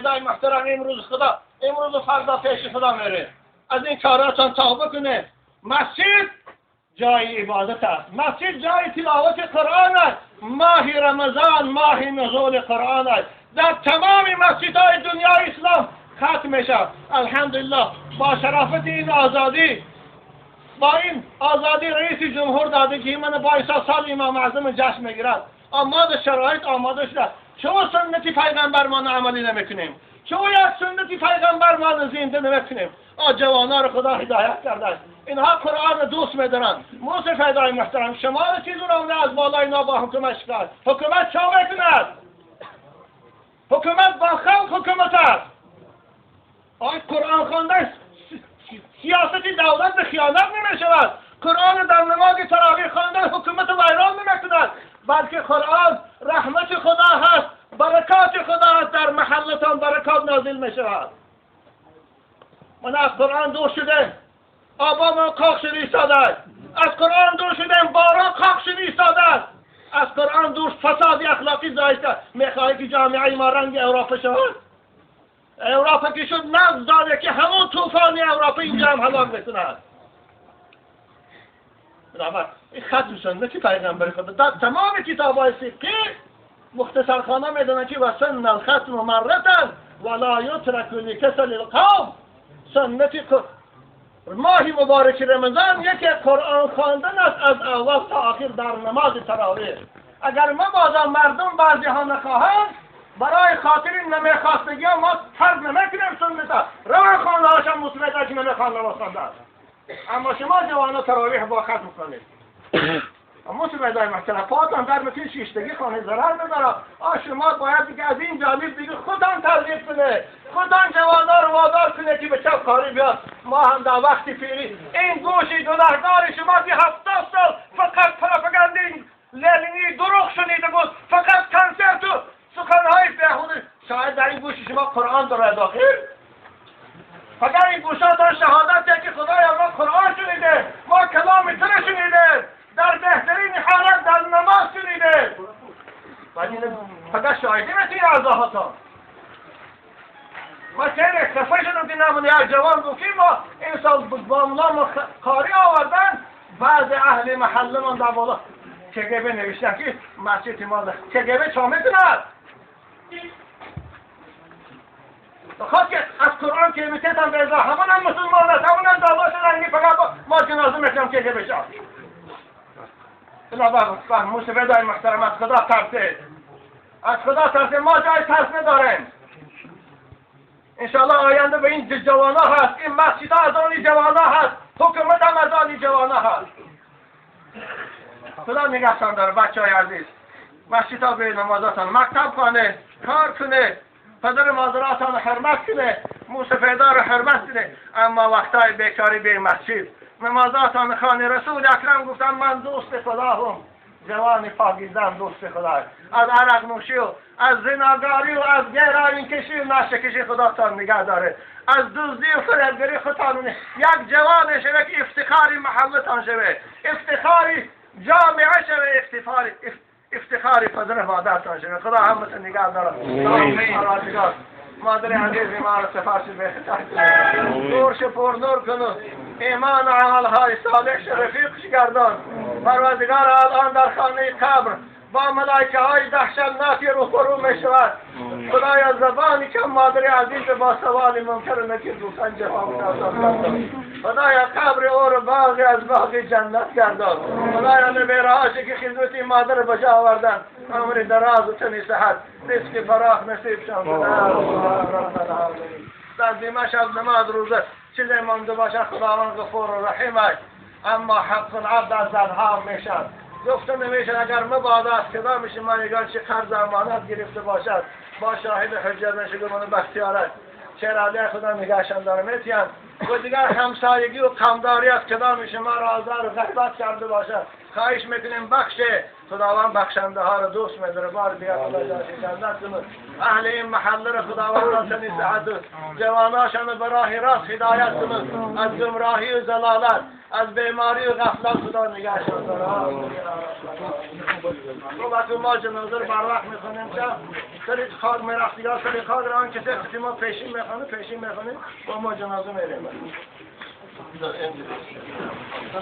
موسفیدای محترم امروز خدا امروز و فردا پیش خدا میره. از این کاراتان توبه کنه. مسجد جای عبادت است، مسجد جای تلاوت قرآن است. ماه رمضان ماه نزول قرآن است. در تمام مسجدهای دنیای اسلام ختم میشه. الحمدلله با شرافت این آزادی، با این آزادی رئیس جمهور داده که من با سال امام اعظم جشن میگیرد. آماده شرایط آماده شده. چون سنتی پیغمبر ما عملی نمیکنیم، چون یک سنتی پیغمبر ما زنده نمیکنیم. جوانا رو خدا هدایت کرده است. اینها قرآن دوست میدارند. موسی فدای محترم شما رو چیز رو از بالای اینا با حکومت شکار. حکومت چه میکند؟ حکومت با خلق حکومت است. آی قرآن خواندن سیاست دولت به خیانت نمیشود. قرآن در نماز تراویح خواندن حکومت ویران نمیکند، بلکه قرآن رحمت خدا هست، برکات خدا هست. در محلتان برکات نازل میشود. من از قرآن دور شده، آبا ما کاخ شده ایستاده است. از قرآن دور شدیم، باران کاخ شده ایستاده است. از قرآن دور فساد اخلاقی زایده. میخواهی که جامعه ما رنگ اروپا شود؟ اروپا که شد نقض داده که همون طوفان اروپا اینجا هم هلاک میکند. این ختم سنت پیغمبر خدا در تمام کتاب های فقهی مختصر خانه میدونن که و سن الختم مرة ولا یترک لکسل القوم. سنت ماه مبارک رمضان یکی قرآن خواندن است از اول تا آخر در نماز تراویح. اگر مبادا مردم بعضی ها نخواهند، برای خاطر نمیخواستگی ها ما ترک نمیکنیم سنت. روان خانه هاشم مسلمت که نمیخوان نماز خواندن. اما شما جوانا تراویح با ختم کنید. اما مسلمت محترم پاتان در میتونی شیشتگی خانه ضرر نداره. شما باید دیگه از این جانب دیگه خودتان ترغیب کنه، خودتان جوانا رو وادار کنه که به چپ کاری بیاد. ما هم در وقتی پیری این گوشی گناهگار شما که 70 سال فقط پروپاگاند لنینی دروغ شنیده بود، فقط کنسرت و سخنهای بیهوده. شاید در این گوش شما قرآن داره داخل. فقط این گوشاتان شهادت که خدایا ما قرآن شنیده، ما کلام تو شنیده، در بهترین حالت در نماز شنیده. ولی فقط شاهدی مثل این اعضاهاتان. ما خیلی خفه شدم که نمونه یک جوان گفت که ما این سال با ما کاری آوردن. بعض اهل محله من در بالا کگبه نوشتن که مسجد ما کگبه چا میکند؟ خواست که از قرآن که میتیتم به ازا همون هم مسلمان است، همون هم دعوا شدن. فقط ما جنازه میکنم کگبه شد. موسی دای محترم از خدا ترسه، از خدا ترسه. ما جای ترس نداریم. انشاءالله آینده به این جوانا هست. این مسجد از آن جوانا هست، حکومت هم از آن جوانا هست. خدا نگهتان داره بچه های عزیز. مسجد ها به نمازاتان، مکتب خانه کار کنه، پدر مادراتان حرمت کنه، موسی پیدا رو حرمت کنه. اما وقتای بیکاری به مسجد نمازاتان خانه. رسول اکرم گفتن من دوست خدا هم، جوان پاکیزم دوست خدا. از عرق نوشی و از زناگاری و از گرائین کشی و نشه کشی خدا تان نگه داره. از دزدی و فریبگری خودتان یک جوان شوه که افتخاری محلتان شوه، افتخاری جامعه شوه، افتخاری پدر مادرتان شوه. خدا همتون نگه داره. آمین. مادر عزیز ما را سفارش بهتر نورش پر نور کنو، ایمان و عملهای صالح رفیقش گردان. پروردگار الان در خانه قبر با ملائکه های دهشتناکی روبرو می شود. خدایا زبانی که مادر عزیز با سوال منکر و نکیر گفتن جواب داد. خدایا قبر او را باغی از باغ جنت گردان. خدایا نبیرهاش که خدمت مادر بجا آوردن عمر دراز و تنی صحت رزق فراخ نصیب شان. در دیمش از نماز روزه چیزی مانده باشد خداوند غفور و رحیم است. اما حق العبد از زنها میشد گفته نمیشد. اگر مبادا از کدام شما یگان چه قرض امانت گرفته باشد با شاهد حجت نشه گمان بختیار است. چرا خدا نگهشان داره میتیم و دیگر همسایگی و کمداری از کدام شما را آزار و غیبت کرده باشد خواهش میکنیم بخش. خداوند بخشنده ها رو دوست می‌داره. بار دیگه خدا جایش جنت کنه. اهل این محله رو خداوند سنی صحت و جواناشان به راه راست هدایت کنه. از گمراهی و ضلالت، از بیماری و غفلت خدا نگهشان داره. خب ما جنازه رو بر وقت میخونیم که سری خاک میرفت یا سری خاک رو آن کسی ما پیشین میخونه، پیشین میخونیم با ما جنازه میریم.